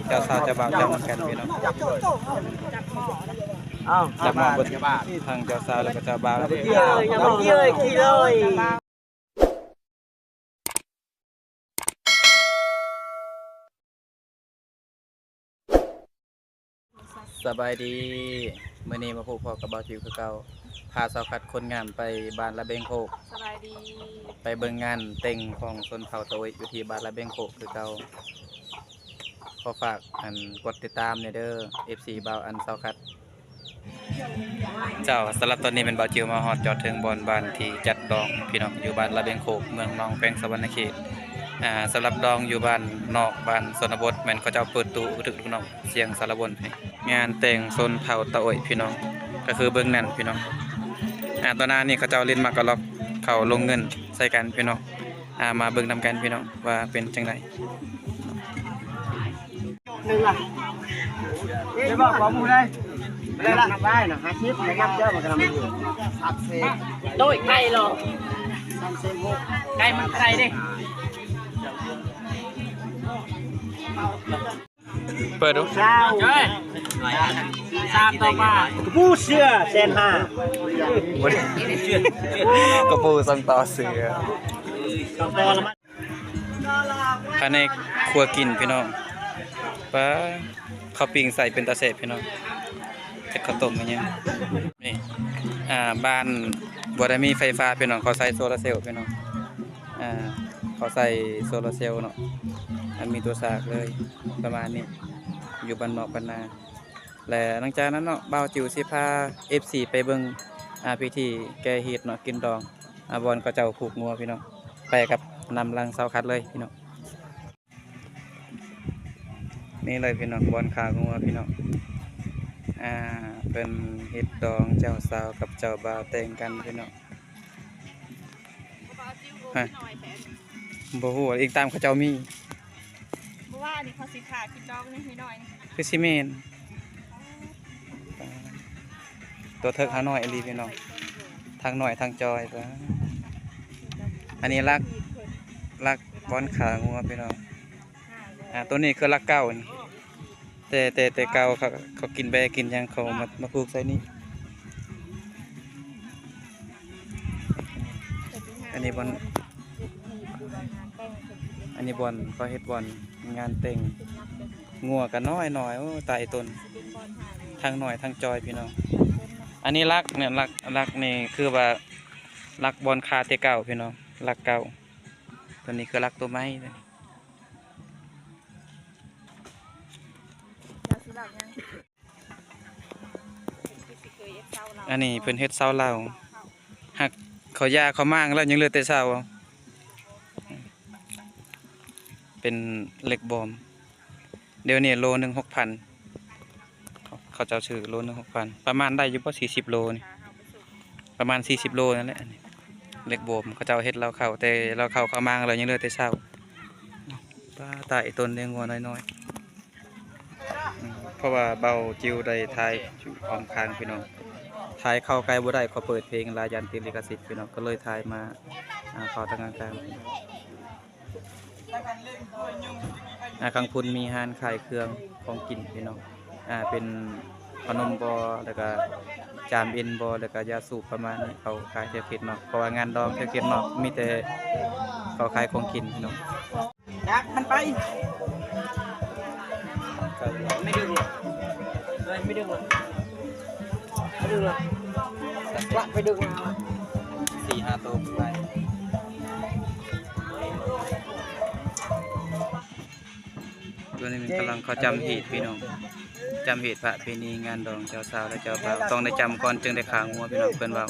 ເຈົ້າສາວເຈົ້າບ່າວຈັບນຳກັນພີ່ນ້ອງ. ເອົາ ຈັບມາເບິດ ທັງເຈົ້າສາວແລ້ວກໍເຈົ້າບ່າວ. ສະບາຍດີ ມື້ນີ້ມາພົບພໍ້ກັບບ່າວຈິວຄືເກົ່າ ພາສາວຄັດຄົນງາມໄປບ້ານລະເບັງໂຄກ ສະບາຍດີ ໄປເບິ່ງງານເຕັງຂອງຊົນເຜົ່າຕາໂອ້ຍຢູ່ທີ່ບ້ານລະເບັງໂຄກຄືເກົ່າ. ຂໍຝາກອັນກົດຕິດຕາມແດ່ເດີ ເອັຟຊີ ບ່າວອັນສາວຄັດ. ເຈົ້າ ສຳລັບຕອນນີ້ແມ່ນບ່າວຈິວມາຮອດຈອດເຖິງບ່ອນບ້ານທີ່ຈັດດອງພີ່ນ້ອງ ຢູ່ບ້ານລະເບັງໂຄກ ເມືອງນອງ ແຂວງສະຫວັນນະເຂດ. ອາ ສຳລັບດອງຢູ່ບ້ານນອກ ບ້ານຊົນນະບົດ ແມ່ນເຂົາເຈົ້າເປີດຕູ້ກະທຶກພີ່ນ້ອງ ສຽງສາລະບົນ. ງານແຕ່ງຊົນເຜົ່າຕາໂອ້ຍພີ່ນ້ອງ ກະຄືເບິ່ງນັ້ນພີ່ນ້ອງ. ອາ ຕອນໜ້ານີ້ເຂົາເຈົ້າຫຼິ້ນໝາກກະລັອກ ເຂົາລົງເງິນໃສ່ກັນພີ່ນ້ອງ. ອາ ມາເບິ່ງນຳກັນພີ່ນ້ອງ ວ່າເປັນຈັ່ງໃດ. ໜຶ່ງລະ ໄດ້ບອກຂອງໝູ່ໄດ້ ໄດ້ລະ ນັບໄດ້ນະ ຫ້າສິບ ໄດ້ນັບເດີ ມັນກະນຳຢູ່ ສາມສິບ ໂດຍໄກ່ເລາະ ສາມສິບຫົກ ໄກ່ມັນເທົ່າໃດເດ້ ເປີດດູ ຊາວ ສາມຕໍ່ມາ ກະປູເສືອ ແສນຫ້າ ກະປູສອງຕໍ່ເສືອ. ພາຍໃນຄົວກິນພີ່ນ້ອງ ປາ ເຂົ້າປີ້ງໃສ່ເປັນຕາແຊບພີ່ນ້ອງ ຈັກເຂົ້າຕົ້ມອີ່ຫຍັງ. ນີ້ ອາ ບ້ານບໍ່ໄດ້ມີໄຟຟ້າພີ່ນ້ອງ ເຂົາໃຊ້ໂຊລາເຊວພີ່ນ້ອງ. ອາ ເຂົາໃຊ້ໂຊລາເຊວເນາະ ອັນມີຕົວສາກເລີຍ ປະມານນີ້ ຢູ່ບ້ານນອກບ້ານນາ. ແລະ ຫຼັງຈາກນັ້ນເນາະ ບ່າວຈິວຊິພາເອັຟຊີໄປເບິ່ງ ອາ ພິທີແກ່ຮີດເນາະ ກິນດອງ ອາ ບ່ອນເຂົາເຈົ້າຜູກງົວພີ່ນ້ອງ ໄປກັບນຳຫຼັງສາວຄັດເລີຍພີ່ນ້ອງ. ນີ້ເລີຍພີ່ນ້ອງ ບ່ອນຂ້າງົວພີ່ນ້ອງ ອາ ເພິ່ນເຮັດດອງ ເຈົ້າສາວກັບເຈົ້າບ່າວແຕ່ງກັນພີ່ນ້ອງ. ບໍ່ຮູ້ ອີງຕາມເຂົາເຈົ້າມີ ບໍ່ວ່ານີ້ເຂົາຊິຖ້າກິນດອງນີ້ນ້ອຍໆ ຄືຊິແມ່ນ ຕົວເຖິກຫານ້ອຍອີ່ຫຼີພີ່ນ້ອງ ທັງນ້ອຍທັງຈ່ອຍ. ອັນນີ້ຫຼັກ ຫຼັກບ່ອນຂ້າງົວພີ່ນ້ອງ. ອາ ໂຕນີ້ຄືຫຼັກເກົ່ານີ້ ແຕ່ ແຕ່ ແຕ່ເກົ່າເຂົາ ເຂົາກິນແບ້ກິນຫຍັງ ເຂົາມາ ມາຜູກໃສ່ນີ້. ອັນນີ້ບ່ອນ ອັນນີ້ບ່ອນເຂົາເຮັດບ່ອນງານແຕ່ງງົວກະນ້ອຍໆ ໂອ້ ຕາຍຕົນ ທັງນ້ອຍທັງຈ່ອຍພີ່ນ້ອງ. ອັນນີ້ຫຼັກນີ້ ຫຼັກ ຫຼັກນີ້ຄືວ່າຫຼັກບ່ອນຄາແຕ່ເກົ່າພີ່ນ້ອງ ຫຼັກເກົ່າ. ໂຕນີ້ຄືຫຼັກໂຕໃໝ່ ອັນນີ້ເພິ່ນເຮັດເສົາເຫຼົ່າ ຫາກເຂົາຢາເຂົາມ້າງແລ້ວ ຍັງເຫຼືອແຕ່ເສົາ ເປັນເຫຼັກບອມ. ດຽວນີ້ໂລໜຶ່ງຫົກພັນ ເຂົາເຈົ້າຊື້ໂລໜຶ່ງຫົກພັນ ປະມານໄດ້ຢູ່ບໍ່ ສີ່ສິບໂລນີ້ ປະມານສີ່ສິບໂລນັ້ນແຫຼະ. ເຫຼັກບອມເຂົາເຈົ້າເຮັດເຫຼົ່າເຂົ້າ ແຕ່ເຫຼົ່າເຂົ້າເຂົາມ້າງແລ້ວ ຍັງເຫຼືອແຕ່ເສົາ. ປາ ຕາຍຕົນເລີຍ ງົວນ້ອຍໆ. ອືມ ເພາະວ່າເບົາຈິວໄດ້ຖ່າຍຢູ່ອ້ອມຂ້າງພີ່ນ້ອງ ຖ່າຍເຂົ້າໃກ້ບໍ່ໄດ້ ເຂົາເປີດເພງຫຼາຍ ຢ້ານຕິດລິຂະສິດພີ່ນ້ອງ ກໍເລີຍຖ່າຍມາ ອາ ເຂົ້າທາງກາງໆ. ອາ ຂ້າງພຸ້ນມີຮ້ານຂາຍເຄື່ອງຂອງກິນພີ່ນ້ອງ ອາ ເປັນຂະໜົມບໍ ແລ້ວກະຈາມເອັນບໍ ແລ້ວກະຢາສູບປະມານນີ້ ເຂົາຂາຍແຖວເຂດນອກ ເພາະວ່າງານດອງແຖວເຂດນອກມີແຕ່ເຂົາຂາຍຂອງກິນພີ່ນ້ອງ. ຈັບມັນໄປ ໄປດຶງ ເອີຍ ໄປດຶງ ໄປດຶງ ກະໄປດຶງ ສີ່ຫ້າໂຕໄປ. ຕອນນີ້ແມ່ນກຳລັງເຂົາຈຳຮີດພີ່ນ້ອງ ຈຳຮີດປະເພນີງານດອງເຈົ້າສາວ ແລະ ເຈົ້າບ່າວ ຕ້ອງໄດ້ຈຳກ່ອນຈຶ່ງໄດ້ຂ້າງົວພີ່ນ້ອງ ເພິ່ນເວົ້າ.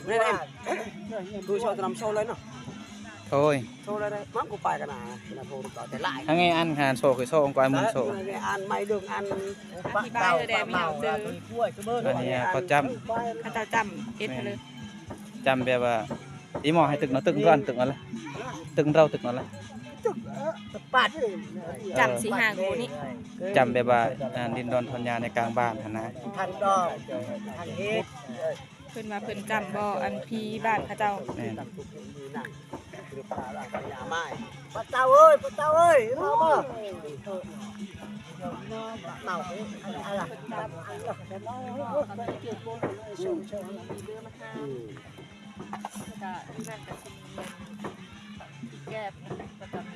ແມ່ນໆ ດູເຊົາຕະນຳເຊົາເລີຍເນາະ. ໂອ້ຍ ໂທລະໄດ້ ມັນກໍໄປກັນນະ ນະໂທກໍແຕ່ຫຼາຍ ອັນນີ້ອັນຫານໂຊຄືໂຊ ອອງກອຍມຸນໂຊ ອັນໄມ້ເດີງອັນ ອະທິບາຍເດີແດ່ມີເຮົາເຈີ ອັນນີ້ເຂົາຈ້ຳ ເຂົາເຈົ້າຈ້ຳເຮັດໃຫ້ເລີຍ ຈ້ຳແບບວ່າ ອີໝໍໃຫ້ຕຶກເນາະ ຕຶກຮ້ອນຕຶກນັ້ນລະ ຕຶກເຮົາຕຶກນັ້ນລະ ຕຶກເອີ ປາດ ເອີ ຈ້ຳສີ່ຫ້າໂກນີ້ ຈ້ຳແບບວ່າ ດິນດອນທ່ອນຫຍ້າໃນກາງບ້ານຫັ້ນນະ ທັງດອກ ທັງເຮັດ ເພິ່ນວ່າເພິ່ນຈຳບໍ່ ອັນຜີບ້ານເຂົາເຈົ້າ ແມ່ນ ປາເຕົ້າເອີຍ ປາເຕົ້າເອີຍ ມາບໍ່ ເຕົ້າ ອືມ ກະຢູ່ນັ້ນກະຊິມີແກບ ແລ້ວກະມີ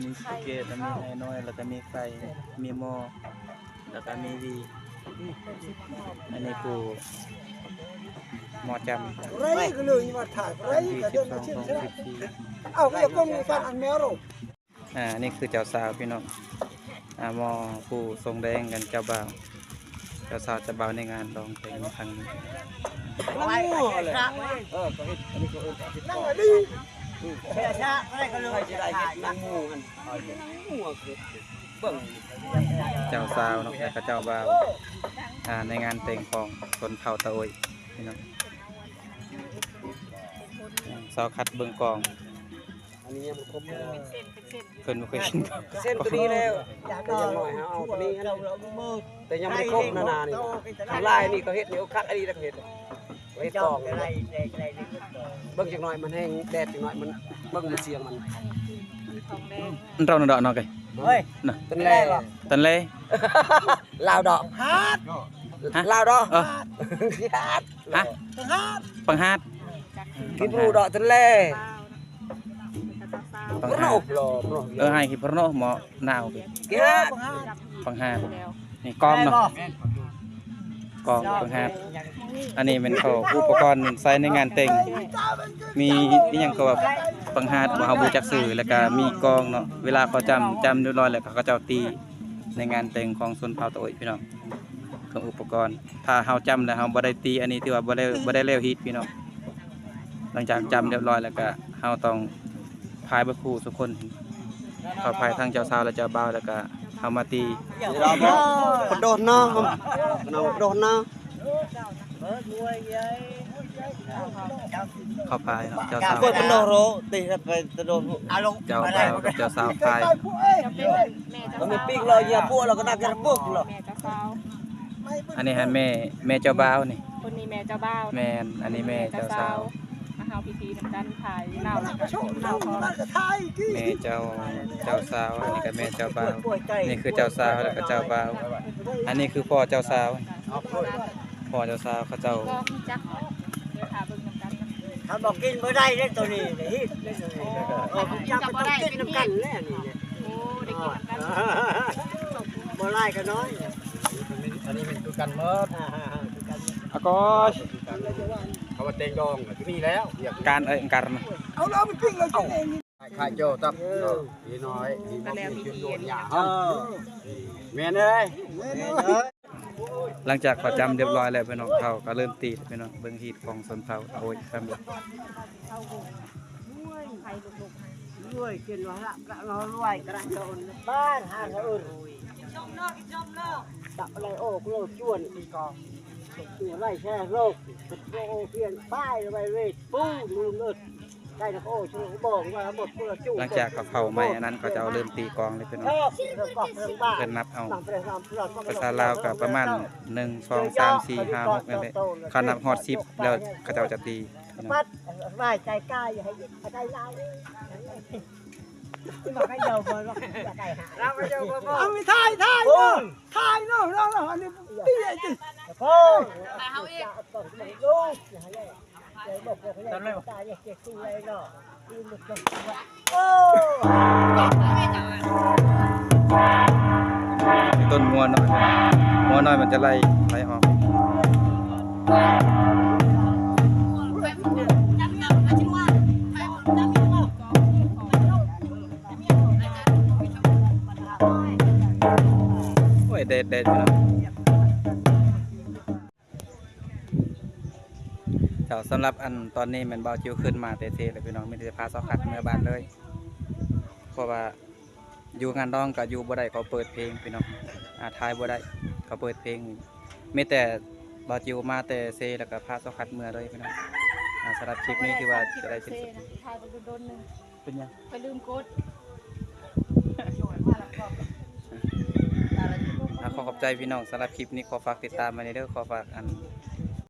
ມີແກບ ມີໄຮນ້ອຍ ແລ້ວກະມີໄຂ່ ມີໝໍ້ ແລ້ວກະມີຫວີ ອັນນີ້ຜູ້ໝໍ້ຈ້ຳ ໄລກໍເລີຍວ່າຖ້າໄລກໍເດີນມາເຊື່ອ ເອົາກໍຢ່າກົງກັນອັນແມວໂລດ ອ່າ ນີ້ຄືເຈົ້າສາວພີ່ນ້ອງ ອ່າ ໝໍ້ຜູ້ຊົງແດງກັນເຈົ້າບ່າວ ເຈົ້າສາວເຈົ້າບ່າວໃນງານດອງແຕ່ງຄັ້ງນີ້ ເອີ ກໍເຮັດ ອັນນີ້ກໍເອີ້ນເຮັດ ນັ່ງອັນນີ້ ອືມ ເສຍຊະ ໃຜກໍເລີຍ ໃຜຊິໄດ້ເຮັດນັ່ງໝູ່ຫັ້ນ ເບິ່ງ ເຈົ້າສາວເນາະ ແລ້ວກໍເຈົ້າບ່າວ ອ່າ ໃນງານແຕ່ງຂອງຊົນເຜົ່າຕາໂອ້ຍພີ່ນ້ອງ ຊາວຄັດເບິ່ງກອງ ອັນນີ້ຍັງບໍ່ຄົບ ເພິ່ນບໍ່ເຄີຍເຫັນ ເສັ້ນຕົວນີ້ແລ້ວ ແຕ່ຢ່າງໜ້ອຍເຮົາເອົາຕົວນີ້ ແຕ່ຍັງບໍ່ໄດ້ຄົບນານານີ້ ທາງລາຍນີ້ເຂົາເຮັດນີ້ ໂອ ຄັກອີ່ຫຼີແລ້ວເຂົາເຮັດ ເຮັດກອງ ເບິ່ງຈັກໜ້ອຍ ມັນແຮງແດດຈັກໜ້ອຍ ມັນ ເບິ່ງມັນສຽງມັນ ມັນເທົ່ານັ້ນດອກເນາະ ເອີຍ ນະ ຕັນແລ ຕັນແລ ລາວດອກ ຮາດ ຮະ ລາວດອກ ເອີ ຮາດ ຮະ ປັງຫາດ ກິນບໍ່ຮູ້ດອກ ຕັນແລ ປັງຫາດ ເອີ ໃຫ້ກິນພະໂລເນາະ ໝໍ້ໜາວ ກິນ ປັງຫາດ ນີ້ກອງເນາະ ກອງ ປັງຫາດ ອັນນີ້ແມ່ນເຂົາ ອຸປະກອນໃຊ້ໃນງານແຕ່ງ ມີອີ່ຫຍັງກໍວ່າ ປັງຫາດ ເຮົາບໍ່ຮູ້ຈັກຊື່ ແລ້ວກະມີກອງເນາະ ເວລາເຂົາຈ້ຳ ຈ້ຳຮຽບຮ້ອຍແລ້ວ ເຂົາເຈົ້າຕີໃນງານແຕ່ງຂອງຊົນເຜົ່າຕາໂອ້ຍພີ່ນ້ອງ ເຄື່ອງອຸປະກອນ ຖ້າເຮົາຈ້ຳແລ້ວເຮົາບໍ່ໄດ້ຕີ ອັນນີ້ຖືວ່າບໍ່ໄດ້ ບໍ່ໄດ້ແລ້ວຮີດພີ່ນ້ອງ ຫຼັງຈາກຈ້ຳຮຽບຮ້ອຍແລ້ວກະ ເຮົາຕ້ອງພາຍເບິດຄູ່ສຸຄົນ ເຂົ້າພາຍທັງເຈົ້າສາວ ແລະ ເຈົ້າບ່າວ ແລ້ວກະເຮົາມາຕີ ປະໂດດເນາະ ປະໂດດເນາະ ເຂົ້າພາຍເນາະ ເຈົ້າສາວ ເຈົ້າບ່າວກັບເຈົ້າສາວພາຍ ແມ່ເຈົ້າສາວ ມັນມີປີກລອຍເຫຍື່ອພວກ ແລ້ວກໍນັກກະປຸກເນາະ ອັນນີ້ຫັ້ນແມ່ ແມ່ເຈົ້າບ່າວນີ້ ຄົນນີ້ແມ່ເຈົ້າບ່າວ ແມ່ນ ອັນນີ້ແມ່ເຈົ້າສາວ ມາເຮົາພິທີນຳກັນ ພາຍເຫຼົ້າ ເຫຼົ້າຂອງ ແມ່ເຈົ້າ ເຈົ້າສາວ ອັນນີ້ກໍແມ່ເຈົ້າບ່າວ ນີ້ຄືເຈົ້າສາວ ແລ້ວກໍເຈົ້າບ່າວ ອັນນີ້ຄືພໍ່ເຈົ້າສາວ ພໍ່ເຈົ້າສາວເຂົາເຈົ້າ ກໍຮູ້ຈັກ ເດີຖ້າເບິ່ງນຳກັນ ຖ້າບໍ່ກິນບໍ່ໄດ້ເດ້ໂຕນີ້ ເຮັດເດ້ໂຕນີ້ ເອີ ຮູ້ຈັກກໍຕ້ອງກິນນຳກັນແຫຼະນີ້ ໂອ້ ໄດ້ກິນນຳກັນ ບໍ່ຫຼາຍກໍນ້ອຍ ອັນນີ້ແມ່ນຄືກັນໝົດ ອາກອຍ ເຂົາວ່າແຕ່ງດອງກໍຄືນີ້ແລ້ວ ການເອີຍກັນ ເອົາແລ້ວມັນພິງເອົາກິນເອງ ຂ້າເຈົ້າຕັບ ເອີ ພີ່ນ້ອງເອີຍ ພີ່ນ້ອງເອີຍ ແມ່ນເອີຍ ແມ່ນເອີຍ ຫຼັງຈາກເຂົາຈ້ຳຮຽບຮ້ອຍແລ້ວພີ່ນ້ອງ ເຂົາກໍເລີ່ມຕີແລ້ວພີ່ນ້ອງ ເບິ່ງຮີດຂອງຊົນເຜົ່າ ໂອ້ຍ ທຳ ລວຍ ເປັນວ່າລະ ລະ ລວຍ ກະລະໂດນ ບ້ານຫາເຂົາເອີ້ນ ດະໄລໂອກໂລຈວນ ກອງ ຈວນໄລແຊໂລກ ໂອພຽນ ປ້າຍໄວເວດ ປູ ລືມເອີ້ນ ໄດ້ນະໂອ ຊະໂລກ ບອກວ່າໝົດໂລຈວນ ຫຼັງຈາກເຂົາເຜົາໄມ້ອັນນັ້ນ ເຂົາເຈົ້າເລີ່ມຕີກອງເລີຍພີ່ນ້ອງ ເພິ່ນນັບເອົາ ພາສາລາວກໍປະມານ ໜຶ່ງ ສອງ ສາມ ສີ່ ຫ້າ ຫົກ ນັ້ນແຫຼະ ເຂົານັບຮອດສິບແລ້ວ ເຂົາເຈົ້າຈະຕີ ປັດ ສະບາຍໃຈກາຍ ໃຫ້ໄດ້ລາວ ລາວກໍເຈົ້າບໍ່ບອກ ເອົາໄປຖ່າຍ ຖ່າຍເນາະ ຖ່າຍເນາະ ເນາະ ອັນນີ້ຕີໄອ້ຕິ ໂອ້ ເອົາເອົາອີກ ຕົ້ນງົວນ້ອຍ ງົວນ້ອຍມັນຈະໄລ່ ໄລ່ອອກ ໂອ້ຍ ແດດ ແດດ ພີ່ນ້ອງ ເຈົ້ ສຳລັບອັນຕອນນີ້ແມ່ນບ່າວຈິວຂຶ້ນມາແຕ່ເຊແລ້ວພີ່ນ້ອງ ມີແຕ່ພາສາວຄັດເມືອບ້ານເລີຍ ເພາະວ່າຢູ່ງານດອງກໍຢູ່ບໍ່ໄດ້ ເຂົາເປີດເພງພີ່ນ້ອງ ອ່າ ຖ່າຍບໍ່ໄດ້ ເຂົາເປີດເພງ ມີແຕ່ບ່າວຈິວມາແຕ່ເຊ ແລ້ວກໍພາສາວຄັດເມືອເລີຍພີ່ນ້ອງ ອ່າ ສຳລັບຄລິບນີ້ຖືວ່າຈະໄດ້ສິ້ນສຸດ ຖ່າຍໄປດົນໆໜຶ່ງ ເປັນຫຍັງ? ຂ້ອຍລືມກົດ ອ່າ ຂໍຂອບໃຈພີ່ນ້ອງ ສຳລັບຄລິບນີ້ຂໍຝາກຕິດຕາມໄວ້ແດ່ເດີ ຂໍຝາກອັນ